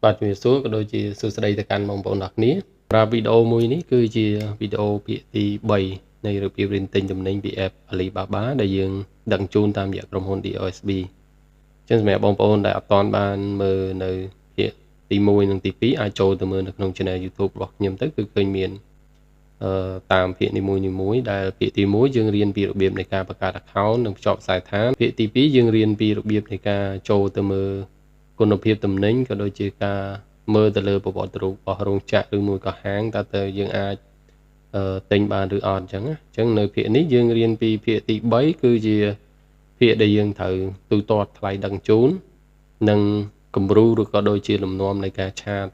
បាទជំរាបសួរក៏ដូចជាសួស្តីទៅកាន់បងប្អូនទាំងគ្នា។ប្រាប់វីដេអូមួយនេះគឺជាវីដេអូភាគទី3នៃរបៀបរៀនទិញទំនិញពី app Alibaba ដែលយើងដឹកជូនតាមរយៈក្រុមហ៊ុន DOSB។ ចឹងសម្រាប់បងប្អូនដែលអត់ទាន់បានមើលនៅភាគទី1និងទី2អាចចូលទៅមើលនៅក្នុង Channel YouTube របស់ខ្ញុំទៅគឺឃើញមានអឺតាមភាគនីមួយៗដែលភាគទី1យើងរៀនពីរបៀបនៃការបង្កើត account និងភ្ជាប់ខ្សែឋានភាគទី2យើងរៀនពីរបៀបនៃការចូលទៅមើលគុណភាពទំនិញក៏ដូចជាការមើលទៅលើប្រវត្តិរូបរបស់រោងចក្រឬមួយក៏ហាងតើតើយើងអាចទិញបានឬអត់អញ្ចឹងណាអញ្ចឹងនៅភាគនេះយើងរៀនពីភាគទី3គឺជាភាគដែលយើងត្រូវទូទាត់ថ្លៃដឹកជូននិងគំរូឬក៏ដូចជាលំនាំនៃការ chat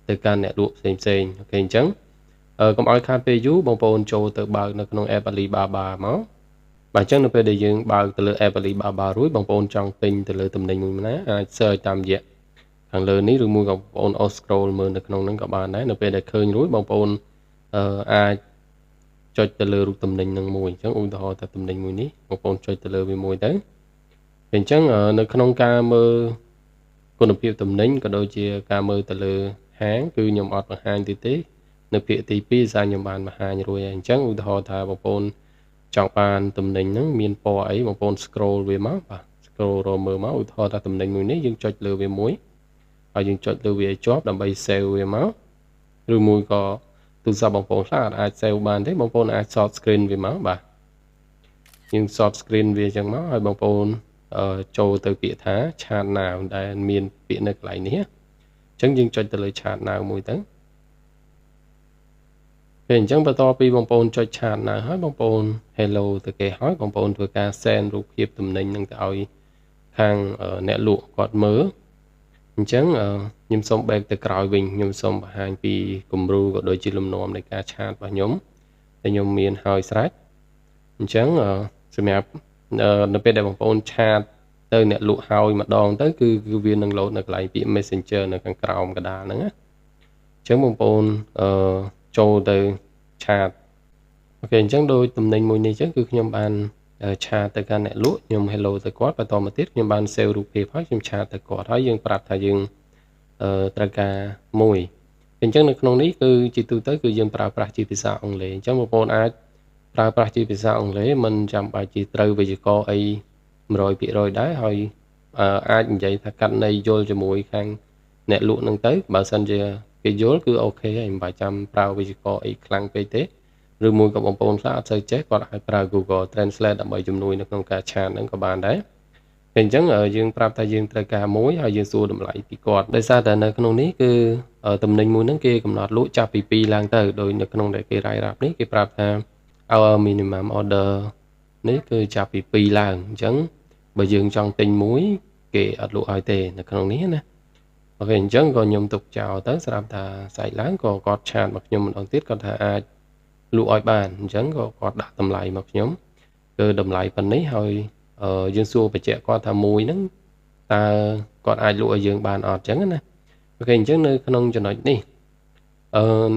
ទៅកាន់អ្នកលក់ផ្សេងផ្សេង OK អញ្ចឹងកុំឲ្យខាតពេលយូរបងប្អូនចូលទៅបើកនៅក្នុង app Alibaba មកបាទអញ្ចឹងនៅពេលដែលយើងបើកទៅលើ app Alibaba រួចបងប្អូនចង់ទិញទៅលើទំនិញមួយណាអាច search តាមរយៈខាងលើនេះឬមួយក៏បងប្អូនអូស scroll មើលនៅក្នុងហ្នឹងក៏បានដែរនៅពេលដែលឃើញរួចបងប្អូនអាចចុចទៅលើរូបទំនិញនឹងមួយអញ្ចឹងឧទាហរណ៍ថាទំនិញមួយនេះបងប្អូនចុចទៅលើវាមួយទៅអញ្ចឹងនៅក្នុងការមើលគុណភាពទំនិញក៏ដូចជាការមើលទៅលើហាងគឺខ្ញុំអត់បង្ហាញទៀតទេនៅភាគទី2សារខ្ញុំបានបង្ហាញរួចហើយអញ្ចឹងឧទាហរណ៍ថាបងប្អូនចង់បានទំនិញហ្នឹងមានពណ៌អីបងប្អូន scroll វាមកបាទ scroll រកមើលមកឧទាហរណ៍ថាទំនិញមួយនេះយើងចុចលើវាមួយហើយយើងចុចលើវាឲ្យជាប់ដើម្បី save វាមកឬមួយក៏ទូរស័ព្ទបងប្អូនខ្លះអាច save បានទេបងប្អូនអាច short screen វាមកបាទយើង short screen វាអញ្ចឹងមកហើយបងប្អូនចូលទៅពាក្យថា chat now ដែលមានពាក្យនៅកន្លែងនេះអញ្ចឹងយើងចុចទៅលើ chat now មួយទៅពេលអញ្ចឹងបន្ទាប់ពីបងប្អូនចុច chat now ហើយបងប្អូន hello ទៅគេហើយបងប្អូនធ្វើការ send រូបភាពទំនិញនឹងទៅឲ្យខាងអ្នកលក់គាត់មើលអញ្ចឹងខ្ញុំសូម back ទៅក្រោយវិញខ្ញុំសូមបង្ហាញពីគំរូក៏ដូចជាលំនាំនៃការ chat របស់ខ្ញុំដែលខ្ញុំមានហើយស្រេចអញ្ចឹងសម្រាប់នៅពេលដែលបងប្អូន chat ទៅអ្នកលក់ហើយម្ដងទៅគឺគឺវានឹងលោតនៅកន្លែងពាក្យ Messenger នៅខាងក្រោមកដាលហ្នឹងណាអញ្ចឹងបងប្អូនអឺចូលទៅ chat OK អញ្ចឹងដោយទំនិញមួយនេះអញ្ចឹងគឺខ្ញុំបាន chat ទៅកាន់អ្នកលក់ខ្ញុំ hello ទៅគាត់បន្តមកទៀតខ្ញុំបាន save រូបភាពហើយខ្ញុំ chat ទៅគាត់ហើយយើងប្រាប់ថាយើងត្រូវការមួយអញ្ចឹងនៅក្នុងនេះគឺជាទូទៅគឺយើងប្រើប្រាស់ជាភាសាអង់គ្លេសអញ្ចឹងបងប្អូនអាចប្រើប្រាស់ជាភាសាអង់គ្លេសមិនចាំបាច់ជាត្រូវវេយ្យាករណ៍អី100%ដែរហើយអាចនិយាយថាកាត់ន័យយល់ជាមួយខាងអ្នកលក់នឹងទៅបើសិនជាគេយល់គឺ OK ហើយមិនបាច់ចាំប្រើវេយ្យាករណ៍អីខ្លាំងពេកទេឬមួយក៏បងប្អូនខ្លះអត់សូវចេះគាត់អាចប្រើ Google Translate ដើម្បីជំនួយនៅក្នុងការ chat ហ្នឹងក៏បានដែរពេលអញ្ចឹងយើងប្រាប់ថាយើងត្រូវការមួយហើយយើងសួរតម្លៃពីគាត់ដោយសារតែនៅក្នុងនេះគឺតំណែងមួយហ្នឹងគេកំណត់លក់ចាប់ពី2ឡើងទៅដោយនៅក្នុងដែលគេរាយរាប់នេះគេប្រាប់ថា our minimum order នេះគឺចាប់ពី2ឡើងអញ្ចឹងបើយើងចង់ទិញមួយគេអត់លក់ឲ្យទេនៅក្នុងនេះណា OK អញ្ចឹងក៏ខ្ញុំទុកចោលទៅស្រាប់ថាស្អែកឡើងក៏គាត់ chat មកខ្ញុំម្ដងទៀតគាត់ថាអាចលក់ឲ្យបានអញ្ចឹងក៏គាត់ដាក់តម្លៃមកខ្ញុំគឺតម្លៃប៉ុណ្នេះហើយយើងសួរបញ្ជាក់គាត់ថាមួយហ្នឹងតើគាត់អាចលក់ឲ្យយើងបានអត់អញ្ចឹងណា OK អញ្ចឹងនៅក្នុងចំណុចនេះ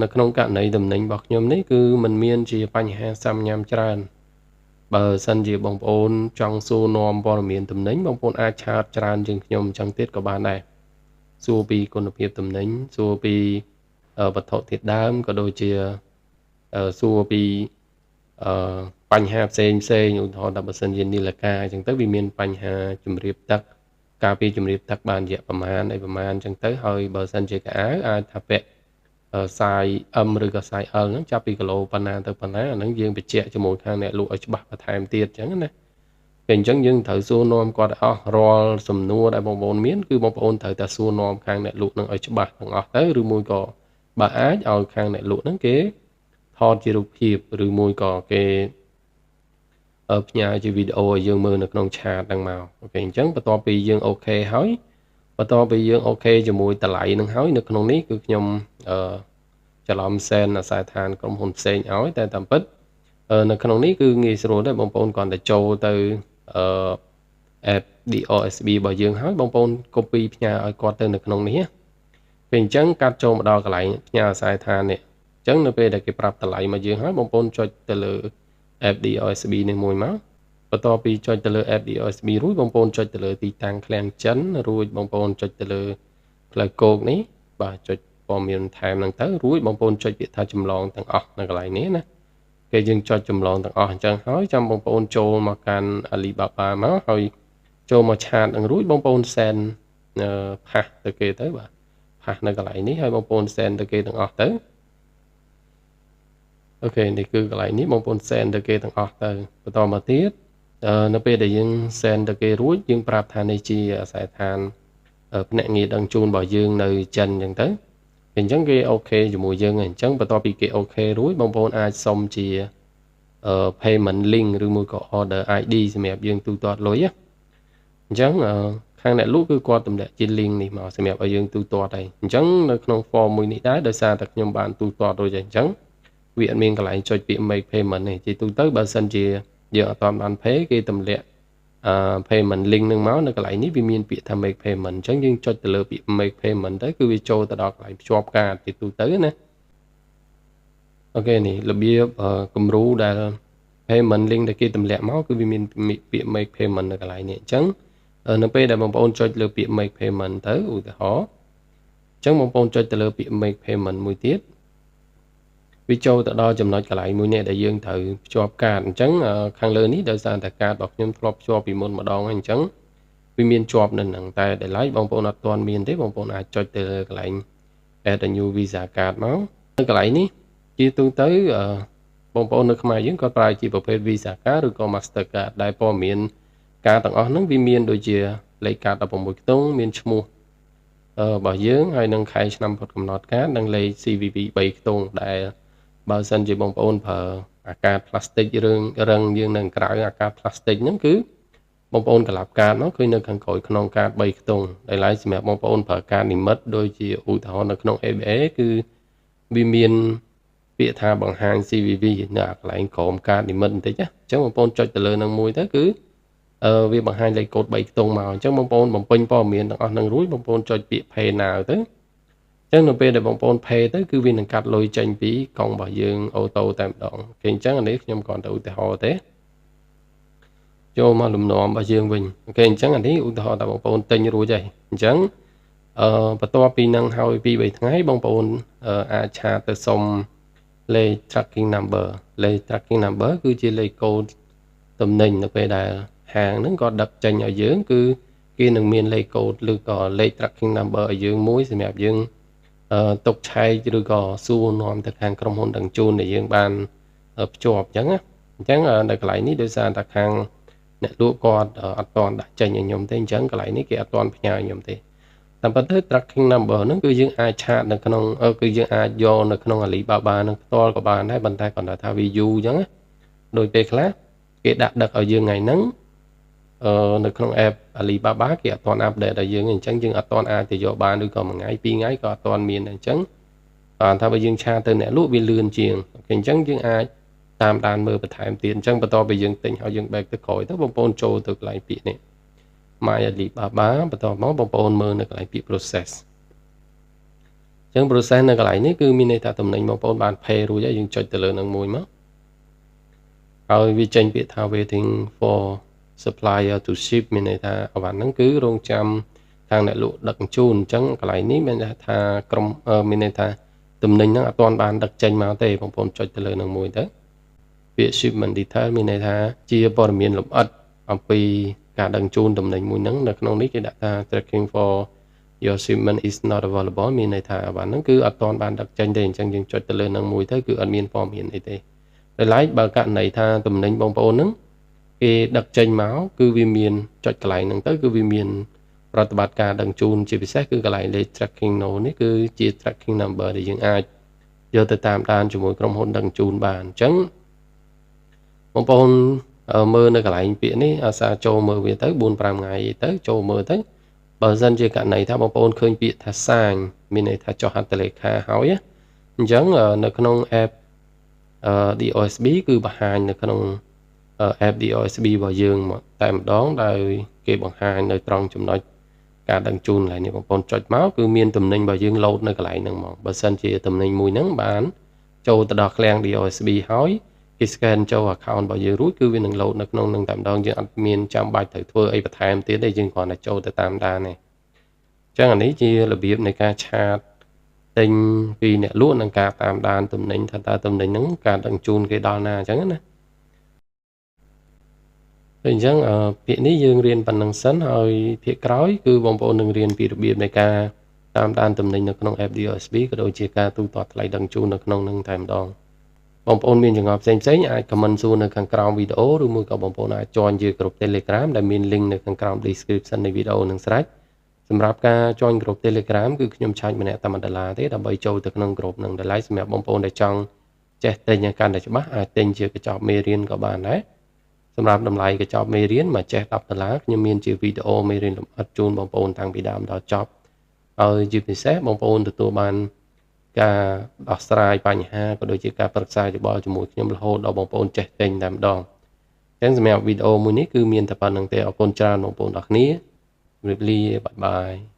នៅក្នុងករណីតំណែងរបស់ខ្ញុំនេះគឺมันមានជាបញ្ហាសាំញ៉ាំច្រើនបើសិនជាបងប្អូនចង់សួរនាំព័ត៌មានតំណែងបងប្អូនអាច chat ច្រើនជាងខ្ញុំអញ្ចឹងទៀតក៏បានដែរសួរពីគុណភាពតំណែងសួរពីវត្ថុធាតុដើមក៏ដូចជាសួរពីអឺបញ្ហាផ្សេងផ្សេងឧទាហរណ៍ថាបើសិនជានីលកាអញ្ចឹងទៅវាមានបញ្ហាជំរាបទឹកការពារជំរាបទឹកបានរយៈប្រមាណអីប្រមាណអញ្ចឹងទៅហើយបើសិនជាកៅអៅអាចថាពាក់size M ឬក៏ size L ហ្នឹងចាប់ពីគីឡូប៉ុណ្ណាទៅប៉ុណ្ណាអាហ្នឹងយើងបញ្ជាក់ជាមួយខាងអ្នកលក់ឲ្យច្បាស់បន្ថែមទៀតអញ្ចឹងណាពេលអញ្ចឹងយើងត្រូវសួរនាំគាត់ឲ្យអស់រាល់សំណួរដែលបងប្អូនមានគឺបងប្អូនត្រូវតែសួរនាំខាងអ្នកលក់នឹងឲ្យច្បាស់ទាំងអស់ទៅឬមួយក៏បើអាចឲ្យខាងអ្នកលក់ហ្នឹងគេថតជារូបភាពឬមួយក៏គេផ្ញើជាវីដេអូឲ្យយើងមើលនៅក្នុង chat ហ្នឹងមក OK អញ្ចឹងបន្ទាប់ពីយើង OK ហើយបន្ទាប់ពីយើង OK ជាមួយតម្លៃហ្នឹងហើយនៅក្នុងនេះគឺខ្ញុំអឺច្រឡំ send អាសយដ្ឋានក្រុមហ៊ុនផ្សេងឲ្យតែតាមពិតនៅក្នុងនេះគឺងាយស្រួលដែរបងប្អូនគ្រាន់តែចូលទៅអឺ app DOSB របស់យើងហើយបងប្អូន copy ផ្ញើឲ្យគាត់ទៅនៅក្នុងនេះពេលអញ្ចឹងកាត់ចូលមកដល់កន្លែងផ្ញើអាសយដ្ឋាននេះអញ្ចឹងនៅពេលដែលគេប្រាប់តម្លៃមកយើងហើយបងប្អូនចុចទៅលើ app DOSB នេះមួយមកបន្ទាប់ពីចុចទៅលើ app DOSB រួចបងប្អូនចុចទៅលើទីតាំងឃ្លាំងចិនរួចបងប្អូនចុចទៅលើផ្លូវគោកនេះ បាទចុចព័ត៌មានថែមហ្នឹងទៅរួចបងប្អូនចុចពាក្យថាចម្លងទាំងអស់នៅកន្លែងនេះណាគេយើងចុចចម្លងទាំងអស់អញ្ចឹងហើយចាំបងប្អូនចូលមកកាន់ Alibaba មកហើយចូលមក chat នឹងរួចបងប្អូន send paste ទៅគេទៅបាទ paste នៅកន្លែងនេះហើយបងប្អូន send ទៅគេទាំងអស់ទៅOK នេះគឺកន្លែងនេះបងប្អូន send ទៅគេទាំងអស់ទៅបន្តមកទៀតនៅពេលដែលយើង send ទៅគេរួចយើងប្រាប់ថានេះជាអាសយដ្ឋានភ្នាក់ងារដឹងជូនរបស់យើងនៅចិនអញ្ចឹងទៅអញ្ចឹងគេ OK ជាមួយយើងហើយអញ្ចឹងបន្ទាប់ពីគេ OK រួចបងប្អូនអាចសុំជា payment link ឬមួយក៏ order ID សម្រាប់យើងទូទាត់លុយណាអញ្ចឹងខាងអ្នកលក់គឺគាត់ទម្លាក់ជា link នេះមកសម្រាប់ឲ្យយើងទូទាត់ហើយអញ្ចឹងនៅក្នុង form មួយនេះដែរដោយសារតែខ្ញុំបានទូទាត់រួចហើយអញ្ចឹងវាអត់មានកន្លែងចុចពាក្យ make payment ទេជាទូទៅបើសិនជាយើងអត់ទាន់បាន pay គេទម្លាក់អឺ payment link នឹងមកនៅកន្លែងនេះវាមានពាក្យថា make payment អញ្ចឹងយើងចុចទៅលើពាក្យ make payment ទៅគឺវាចូលទៅដល់កន្លែងភ្ជាប់កាតជាទូទៅណាOK នេះរបៀបគំរូដែល payment link ដែលគេទម្លាក់មកគឺវាមានពាក្យ make payment នៅកន្លែងនេះអញ្ចឹងនៅពេលដែលបងប្អូនចុចលើពាក្យ make payment ទៅឧទាហរណ៍អញ្ចឹងបងប្អូនចុចទៅលើពាក្យ make payment មួយទៀតវាចូលទៅដល់ចំណុចកន្លែងមួយនេះដែលយើងត្រូវភ្ជាប់កាតអញ្ចឹងខាងលើនេះដោយសារតែកាតរបស់ខ្ញុំធ្លាប់ភ្ជាប់ពីមុនម្ដងហើយអញ្ចឹងវាមានជាប់នៅនឹងតែដែលឡែកបងប្អូនអត់ទាន់មានទេបងប្អូនអាចចុចទៅលើកន្លែង add a new visa card មកនៅកន្លែងនេះជាទូទៅបងប្អូននៅខ្មែរយើងគាត់ប្រើជាប្រភេទ Visa card ឬក៏ Master card ដែលព័ត៌មានការទាំងអស់ហ្នឹងវាមានដូចជាលេខកាត16ខ្ទង់មានឈ្មោះរបស់យើងហើយនឹងខែឆ្នាំផុតកំណត់កាតនិងលេខ CVV 3ខ្ទង់ដែលបើសិនជាបងប្អូនប្រើអាកាតផ្លាស្ទិករឿងរឹងយើងនៅក្រៅអាកាតផ្លាស្ទិកហ្នឹងគឺបងប្អូនក្លាប់កាតមកឃើញនៅខាងក្រោយក្នុងកាត3ខ្ទង់ដែលឡែកសម្រាប់បងប្អូនប្រើកាតនិមិត្តដូចជាឧទាហរណ៍នៅក្នុង ABA គឺវាមានពាក្យថាបង្ហាញ CVV នៅកន្លែងក្រោមកាតនិមិត្តបន្តិចណាអញ្ចឹងបងប្អូនចុចទៅលើនឹងមួយទៅគឺអឺវាបង្ហាញលេខកូដ3ខ្ទង់មកអញ្ចឹងបងប្អូនបំពេញព័ត៌មានទាំងអស់នឹងរួចបងប្អូនចុចពាក្យ Pay Now ទៅអញ្ចឹងនៅពេលដែលបងប្អូន Pay ទៅគឺវានឹងកាត់លុយចេញពីកង់របស់យើង auto តែម្ដងគេអញ្ចឹងអានេះខ្ញុំគ្រាន់តែឧទាហរណ៍ទេចូលមកលំនាំរបស់យើងវិញ OK អញ្ចឹងអានេះឧទាហរណ៍ថាបងប្អូនទិញរួចហើយអញ្ចឹងអឺបន្ទាប់ពីនឹងហើយ2 3ថ្ងៃបងប្អូនអាច chat ទៅសុំលេខ tracking number លេខ tracking number គឺជាលេខកូដទំនិញនៅពេលដែលហាងហ្នឹងក៏ដឹកចេញឲ្យយើងគឺគេនឹងមានលេខកូដឬក៏លេខ tracking number ឲ្យយើងមួយសម្រាប់យើងទុកឆែកឬក៏សួរនាំទៅខាងក្រុមហ៊ុនដឹកជូនដែលយើងបានភ្ជាប់អញ្ចឹងណាអញ្ចឹងនៅកន្លែងនេះដោយសារតែខាងអ្នកលក់គាត់អត់ទាន់ដាក់ចេញឲ្យខ្ញុំទេអញ្ចឹងកន្លែងនេះគេអត់ទាន់ផ្ញើឲ្យខ្ញុំទេតាមពិតទៅ tracking number ហ្នឹងគឺយើងអាច chat នៅក្នុងគឺយើងអាចយកនៅក្នុង Alibaba ហ្នឹងផ្ទាល់ក៏បានដែរប៉ុន្តែគាត់ថាវាយូរអញ្ចឹងណាដោយពេលខ្លះគេដាក់ដឹកឲ្យយើងថ្ងៃហ្នឹងអឺនៅក្នុង app Alibaba គេអត់ទាន់ update ឲ្យយើងអញ្ចឹងយើងអត់ទាន់អាចទៅយកបានឬក៏មួយថ្ងៃពីរថ្ងៃក៏អត់ទាន់មានអញ្ចឹងបានថាបើយើង chat ទៅអ្នកលក់វាលឿនជាង OK អញ្ចឹងយើងអាចតាមដានមើលបន្ថែមទៀតអញ្ចឹងបន្ទាប់ពីយើងទិញហើយយើង back ទៅក្រោយទៅបងប្អូនចូលទៅកន្លែងពាក្យនេះ My Alibaba បន្ទាប់មកបងប្អូនមើលនៅកន្លែងពាក្យ process អញ្ចឹង process នៅកន្លែងនេះគឺមានន័យថាតំណែងបងប្អូនបាន pay រួចហើយយើងចុចទៅលើនឹងមួយមកហើយវាចេញពាក្យថា waiting for supplier to ship មានន័យថាអវ៉ាន់ហ្នឹងគឺរងចាំខាងអ្នកលក់ដឹកជញ្ជូនអញ្ចឹងកន្លែងនេះមានន័យថាក្រុមមានន័យថាទំនិញហ្នឹងអត់ទាន់បានដឹកចេញមកទេបងប្អូនចុចទៅលើនឹងមួយទៅពាក្យ shipment detail មានន័យថាជាព័ត៌មានលម្អិតអំពីការដឹកជញ្ជូនទំនិញមួយហ្នឹងនៅក្នុងនេះគេដាក់ថា tracking for your shipment is not available មានន័យថាអវ៉ាន់ហ្នឹងគឺអត់ទាន់បានដឹកចេញទេអញ្ចឹងយើងចុចទៅលើនឹងមួយទៅគឺអត់មានព័ត៌មានអីទេដោយឡែកបើករណីថាទំនិញបងប្អូនហ្នឹងគេដឹកចេញមកគឺវាមានចុចកន្លែងហ្នឹងទៅគឺវាមានប្រតិបត្តិការដឹកជូនជាពិសេសគឺកន្លែងលេខ tracking no នេះគឺជា tracking number ដែលយើងអាចយកទៅតាមដានជាមួយក្រុមហ៊ុនដឹកជូនបានអញ្ចឹងបងប្អូនមើលនៅកន្លែងពាក្យនេះអាសាចូលមើលវាទៅ4 5ថ្ងៃទៅចូលមើលទៅបើសិនជាករណីថាបងប្អូនឃើញពាក្យថា sign មានន័យថាចុះហត្ថលេខាហើយអញ្ចឹងនៅក្នុង app DOSB គឺបង្ហាញនៅក្នុង app DOSB របស់យើងមកតែម្ដងដោយគេបង្ហាញនៅត្រង់ចំណុចការដឹកជូនកន្លែងនេះបងប្អូនចុចមកគឺមានតំណែងរបស់យើងលោតនៅកន្លែងហ្នឹងមកបើសិនជាតំណែងមួយហ្នឹងបានចូលទៅដល់ឃ្លាំង DOSB ហើយគេ scan ចូល account របស់យើងរួចគឺវានឹងលោតនៅក្នុងនឹងតែម្ដងយើងអត់មានចាំបាច់ត្រូវធ្វើអីបន្ថែមទៀតទេយើងគ្រាន់តែចូលទៅតាមដានទេអញ្ចឹងអានេះជារបៀបនៃការ chat ទិញពីអ្នកលក់និងការតាមដានទំនិញថាតើទំនិញហ្នឹងការដឹកជូនគេដល់ណាអញ្ចឹងណាអញ្ចឹងភាគនេះយើងរៀនប៉ុណ្ណឹងសិនហើយភាគក្រោយគឺបងប្អូននឹងរៀនពីរបៀបនៃការតាមដានទំនិញនៅក្នុង app DOSB ក៏ដូចជាការទូទាត់ថ្លៃដឹកជញ្ជូននៅក្នុងនឹងតែម្ដងបងប្អូនមានចម្ងល់ផ្សេងៗអាច comment សួរនៅខាងក្រោមវីដេអូឬមួយក៏បងប្អូនអាច join ជាក្រុម Telegram ដែលមាន link នៅខាងក្រោម description នៃវីដេអូនឹងស្រេចសម្រាប់ការ join ក្រុម Telegram គឺខ្ញុំឆាច់ម្នាក់តែ1ដុល្លារទេដើម្បីចូលទៅក្នុងក្រុមនឹងតម្លៃសម្រាប់បងប្អូនដែលចង់ចេះទិញឲ្យកាន់តែច្បាស់អាចទិញជាកញ្ចប់មេរៀនក៏បានដែរសម្រាប់តម្លៃកញ្ចប់មេរៀនមួយចេះ10ដុល្លារខ្ញុំមានជាវីដេអូមេរៀនលម្អិតជូនបងប្អូនតាំងពីដើមដល់ចប់ហើយជាពិសេសបងប្អូនទទួលបានការដោះស្រាយបញ្ហាក៏ដូចជាការប្រឹក្សាយោបល់ជាមួយខ្ញុំរហូតដល់បងប្អូនចេះទិញតែម្ដងអញ្ចឹងសម្រាប់វីដេអូមួយនេះគឺមានតែប៉ុណ្្នឹងទេអរគុណច្រើនបងប្អូនទាំងគ្នាជម្រាបលាបាយបាយ។